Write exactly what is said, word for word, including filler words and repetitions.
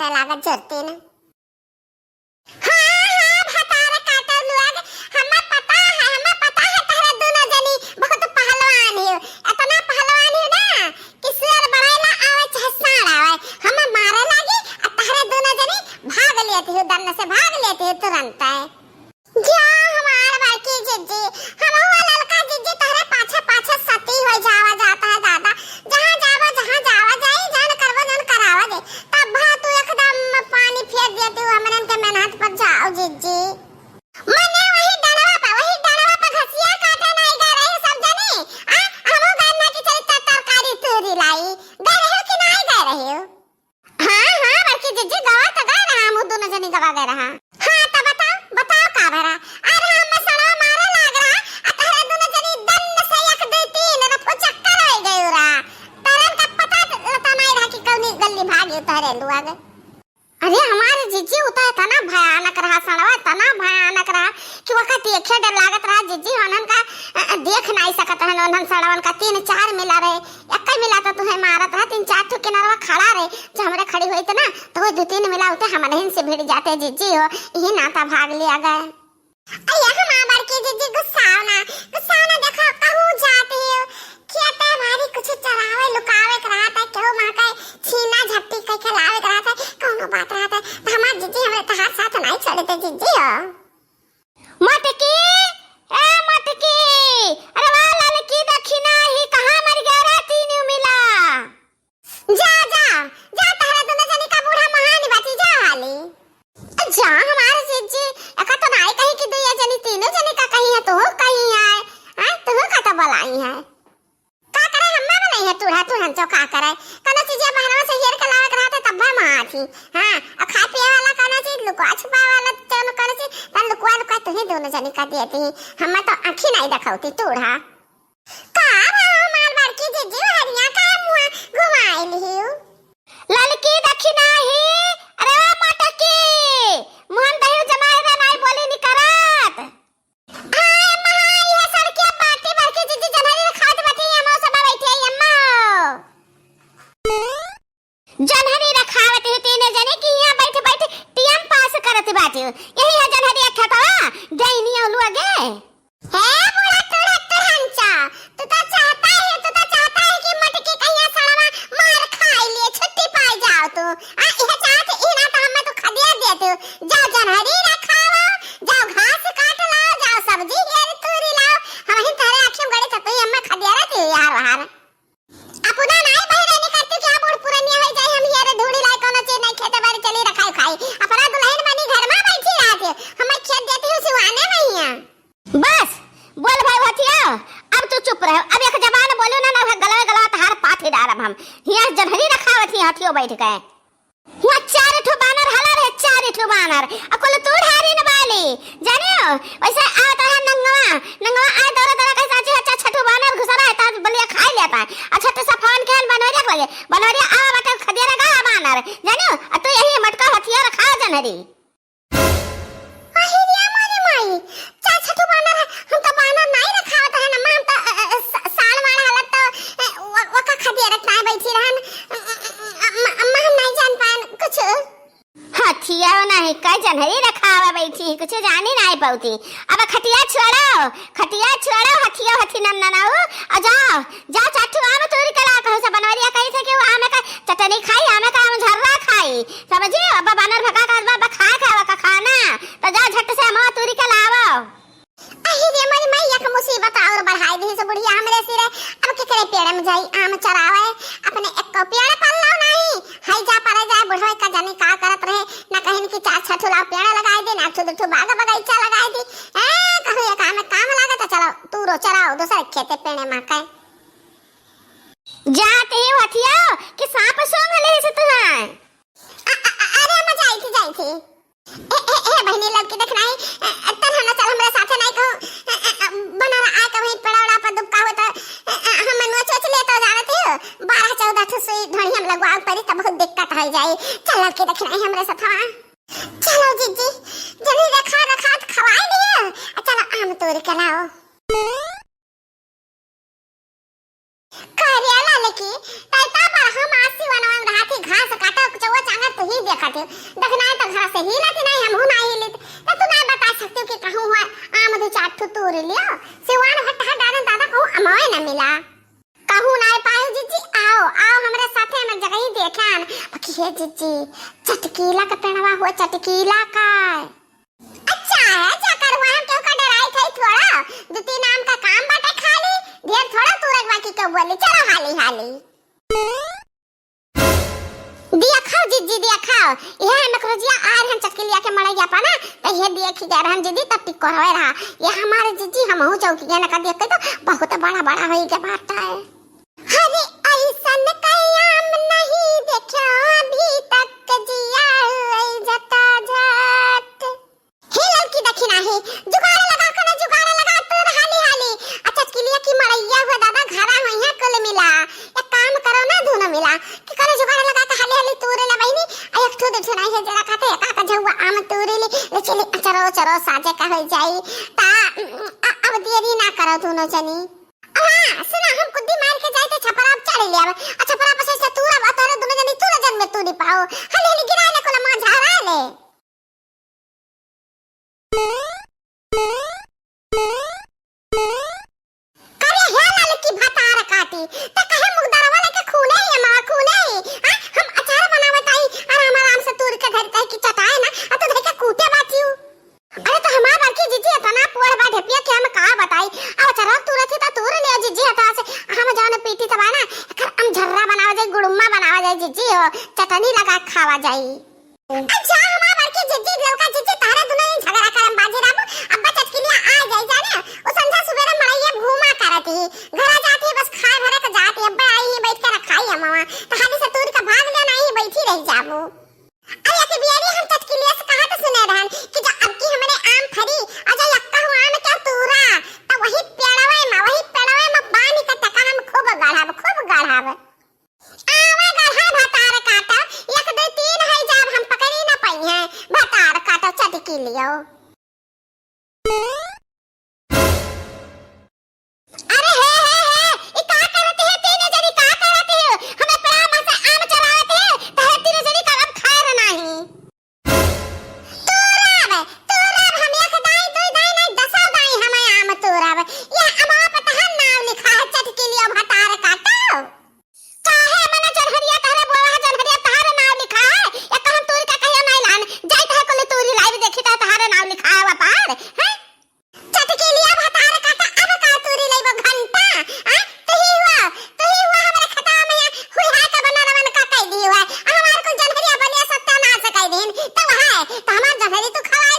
लागत जोरतीन। हाँ, हाँ, भतार काटल लोग, हमें पता है, हमें पता है तहरे दुनो जनी बहुत पहलवान हो। इतना पहलवान हो ना कि शेर बड़ैला आवे चाहे साँड़ आवे, हमें मारे लागी, आ तहरे दुनो जनी भाग लेती हो, दन्न से भाग लेती हो तुरंत। जा हमार बड़की जिज्जी, हमहू ललका जिज्जी तोहरे पाछे पाछे सती होइ जावा जाता है दादा। जहाँ जावा, जहाँ जावा जाई, जौन करवा, जौन करावा जाई। तब भा तू एकदम पानी फेर देती हो हमरन के मेहनत पर। जाओ जिज्जी। मने वही डंडवा पर, वही डंडवा पर घसिया काटे नाई गए रही सब जनी। आ, हमहू गए ना कि चली त-, तरकारी तूरी लाई। गए रही हो कि नाई गए रही हो? हाँ, हाँ, बड़की जिज्जी, गवा त गए रहा, हमहू दुनो जनी गवा गए रहा। हाँ, त बताओ, बताओ का भरा? अरे, हमें सड़वा मारे लाग रहा, आ तहरे दुनो जनी दन्न से एक, दो, तीन, रफू चक्कर होइ गए रहा। तहरन का पता लता नाई रहा कि कौनी गल्ली भागी तहरे लोग। अरे, हमारे जिज्जी, उ त इतना भयानक रहा सड़वा, इतना भयानक रहा कि ओका देखे डर लागत रहा। जिज्जी, उन्हन का, अ, अ, देख नाई सकत रहन, उन्हन सड़वन का तीन चार मिला रहे। एक्कै मिला तो तुहे मारत रहा, तीन चार ठो किनारवा खड़ा रहे, जो हमरे खड़ी होइत ना, तो वो दो तीन मिला होते हमरे हिन से भिड़ जाते जिज्जी हो, यही नाता भाग लिया गए। अय्या हमार बड़की जिज्जी गुस्साओ ना, गुस्साओ ना, देखो कहूँ जाते हो, खेते बारी कुछ चरावे लुकावे के रहत है, केहू वहाँ के छीना झपटी कह के लावे के रहत है, कौनो बात रहत है, तो हमार जिज्जी हमरे तहार साथ नहीं छोड़ते जिज्जी हो। मटकी, ए मटकी, अरे वाह ललकी दखिना ही कहाँ मर गया रे तीनों मिला? जा, जा, जा, तहरा दुनो जनी का बूढ़ा महान बाटी, जा हाली। जा हमार जिज्जी, एका तो नाई कही कि दुइया जनी, तीनों जनी का कही है, तू कही है, हैं? तू का तो बोलाई है? का करे, हम्मा बोलाई है, तूढ़ा, तूढ़न चो का करे? कौनो चीजिया बहरवा से हेर के लावे के रहते, तब हम आती। हाँ, और खाए पिए वाला कौनो चीज, लुकवा छुपाए वाला कौनो, कौनो चीज, तब लुकवा, लुकवा तुही दुनो जनी का दिए थी। हम्मा तो आँखी नाई देखौती, तूढ़ा। का रहा हमार बड़की जिज्जी, हरिया का मुँह घुमाई लिहिउ? ललकी दखिना ही, अरे ओ मटकी, मुहन दहिउ जमाई रे, नाई बोली निकरत। आय माई, ये सड़किया बाटी बड़की जिज्जी जनहरी खात बाटी, ये मौसम बैठे, ये अम्मा। जनहरी रखावत ही तीने जने कि यहाँ बैठ बैठ टीएम पास करत बाटे। यही है जनहरी खेतवा, डैनी औलू आगे। हे बूढ़ा टूढ़ा टूढ़नचा, तू तो चाहता है, तू तो चाहता है कि मटकी कहिया सड़वा मार खाई लिए, छुट्टी पाई जाओ तू। आ, यह चाहत ही ना तो हमें तू खदिया दे तू। जाओ जनहरी रखाओ, जाओ घास काट लाओ, जाओ सब्जी हेर तूरी लाओ। हम ही तोहरे आँखी में गड़े छतुई हमें खदिया रहती है यार वहार। अपना नाई बहिरानी करती क्या बूढ़ पुरनिया होइ जाई, हम हियारे धूड़ी लाई कौनो चीज नाई खेते बाड़ी चली रखाई खाई। अपना दुल्हन बनी घर मा बैठी रहती, हमें खेत देती हूँ सिवाने में हिया। बस, बोल भाई हथिया, अब तू चुप रहो। अब एक जबान बोलो ना, ना गलवे गलवा तहार पाथी डारब हम। हिया जनहरी रखावत ही हथियो बैठ के। हुआ चार ठो बानर हला रहे, चार ठो बानर। आ कुल तू ढारी न बाली, जानियो? वैसे आवत रहा नंगवा, नंगवा आए दौरा दौरा कहे, "साची, अच्छा, छठू बानर घुसा रहा है, ताज बलिया खाई लेता है।" अच्छा, तो सफान के हन बनवरिया के लगे, बनवरिया आवा बाटे खदिया रहा गा बानर, जानियो? आ तू यही मटका हथिया रखा जनहरी। अहिरिया मोरी माई, चार छठू बानर है, हम तो बानर नाई रखावत है ना, हम तो, अ, अ, स-, साल वाला हालत तो, अ, व-, वका खदिया रखना है बैठी रहन, अ, अ, अ, अम्मा, अम्मा हम नाई जान पान कुछ। हथिया नहीं, का जनहरी रखावा बैठी, कुछ जानी नाई पौती। अब खटिया छोड़ो, खटिया छोड़ो, हथिया हथी नन्ना ना हो, आ जाओ, जा चार ठो आम तोरी के लाओ, कहूँ से बनवरिया कही थे कि वो आम का चटनी खाई, आम का आम झर्रा खाई, समझियो? अब बानर भगा का, अब खा खावा का खाना, तो जा झट से आमवा तोरी के लाओ। अही रे मोरी माई, एक मुसीबत और बढ़ाई दी से बुढ़िया हमरे सिरे। अब केकरे पेड़ में जाई आम चरावे, अपने एको पेड़ पल्लो नहीं, हई जा परे जाए बुढ़वे का जानी का करत रहे, ना कहीं कि चार छठू लाओ पेड़ लगाई दी, ना ठू दू ठू बाग बगीचा लगाई दी। ए, कहूँ एक आम काम लागे तो चलो, तू रो चराओ, दूसरे खेते पेड़े मा के। जात ही हथिया कि सांप सूंघ ले से तुहां। अ-, अ-, अ-, अरे, हम जाई थी, जाई थी। ए, ए, ए, बहिनी, लड़की देख नहीं, अ, अ, तन हम चल, हमरे साथे नहीं कहूँ। अ, अ, अ, बना रहा, आके वहीं पड़ा उड़ा पर दुबका हुआ तो, अ, अ, हम नोच वोच ले तो जानती हो, बारह चौदह ठो सुई ढोड़ी हम लगवा पड़ी, तब बहुत दिक्कत हो जाई। चल, लड़की देख नहीं, हमरे साथ हवा। चलो, जीजी, जल्दी रखा, रखा, तो खवाई नहीं है। अ, चलो, आम तोड़ के लाओ। करिया ललकी, तैता पर हम आसी वनवा में रहा थी, घास काटो, चौवा चांगर तुही देखत ही, देखना है तो घर से हिलत ही नहीं, हमहू ना हिलित। तो तू ना बता सकती हो कि कहूँ हुआ आम दो चार ठो तूर लियो, सिवान भट्टा डाले दादा कहूँ अमवे न मिला। कहूँ ना पायो जिज्जी, आओ, आओ हमरे साथे में जगह ही देखान। बाकी हे जिज्जी, चटकीला का पेड़वा हुआ, चटकीला का। अच्छा है, जा करवाएम, केहू का डराई थई थोड़ा, दो तीन आम का काम बाटे खाली, ढेर थोड़ा तूरे के बाकी केहू बोली, चलो हाली हाली। दिया खाओ जिज्जी, दिया खाओ। यह हम एक रोजिया आए रहन चटकीलिया के मड़ैया पर ना, तो यह दिए खी गए रहन जिज्जी, तब टिकोर होए रहा। ये हमारे जिज्जी, हमहू चौकिया न कर दिया, तो बहुत बड़ा बड़ा होई के बात है। अरे ऐसन कयाम नहीं देखो अभी तक, जिया ऐ जता जात। हे लड़की, देखी नाही, जुगाड़ लगा, कने जुगाड़ लगा, तूर हाली हाली। अच्छा, चटकीलिया की मड़ैया हुआ दादा, घरा में है कुल मिला। एक काम करो ना, दोनों मिला कि कने जुगाड़ लगा के हाली हाली तूर ले बहिनी, आ एक ठो दो ठो नाही है जरा खाते, एक आका झउआ आम तूर ले, ले चली, चरो चरो साजे का हो जाई। ता अ-, अब देरी ना करो दोनों जनी। हाँ, सुना, हम कुद्दी मार के जाए थे छपरा, अब चढ़ ले अब। आ छपरा पर से तूर, अब तोरे दोनों जनी तूर जन में तूरी पाओ। हाली हाली गिरा ले कोला मां झारा ले। करे हे ललकी भतार काटी, त कहे मुगदरवा लेके खूने ही माँ, खूने ही। हाँ, हम अचार बनावत आई, आराम आराम से तूर के धरते है कि चटाए ना, आ तू धर के कूटे बाटियो। अरे तो हमार बड़की जिज्जी इतना पोढ़ बा ढेपिया के हम का बताई। अब अचार तूरत ही त तूर ले जिज्जी हटा से, हम जौन पीटी तबा ना, एकर हम झर्रा बनावा जाई, गुड़ुम्मा बनावा जाई जिज्जी हो, चटनी लगा के खावा जाई। अच्छा, हमार बड़की जिज्जी, लौका जिज्जी, तहरे दुनो ही झगड़ा करम बाजी राबू। अब्बा चटकिलिया आ जाई जाने, उ संझा सुबेरे मड़ैया घूमा करत ही, घरा जात ही बस खाए भरे के जात ही, अब्बा आई ही बैठ के रखाई हमवा, त हाली से तूर के भाग जाना ही बैठी रह जाबू। अरे एक बियरी हम चटकिलिया से कहा तो सुने रहन कि जो अब की हमरे आम फरी, और जो यक्का हुआ आम क्या तूरा, त वही पेड़वे में, वही पेड़वे में बानी का टका हम खूब गढ़ब, खूब गढ़ब। आवा गढ़ा भतार काटा, एक दो तीन है जाब हम पकड़ी न पइहे, भतार काटा चटकी लियो। अरे हे, हे, हे, ई का करत है तीन जनी, का करत है? हमें पड़ा में से आम चुरावत है, तहे तीन जनी का हम खाए नहीं। तूरब, तूरब, हम एक दाई, दुई दाई नहीं, दसो दाई हम आम तूरब। ये अमवा पर तहार नाव लिखा है, चटकी लियो भतार काटो। काहे मने जोन्हरिया तहरे बोआ है, जोन्हरिया तहार नाव लिखा है? या कहन तूरी का कहियो नहीं लान, जाई तहे कुल तूरी लाइव देखी तहे तहार नाव लिखा है वपार, हैं? चटकी लियो भतार काटो, अब का तूरी लइबो घंटा, आ? तुही हुआ, तुही हुआ हमरे खतवा में हुई है का बना रवन का कह दी हुआ। आ हमार कुल जोन्हरिया बनिया सत्यानाश कह दीन, तो है, तो हमार जोन्हरी तू खवाए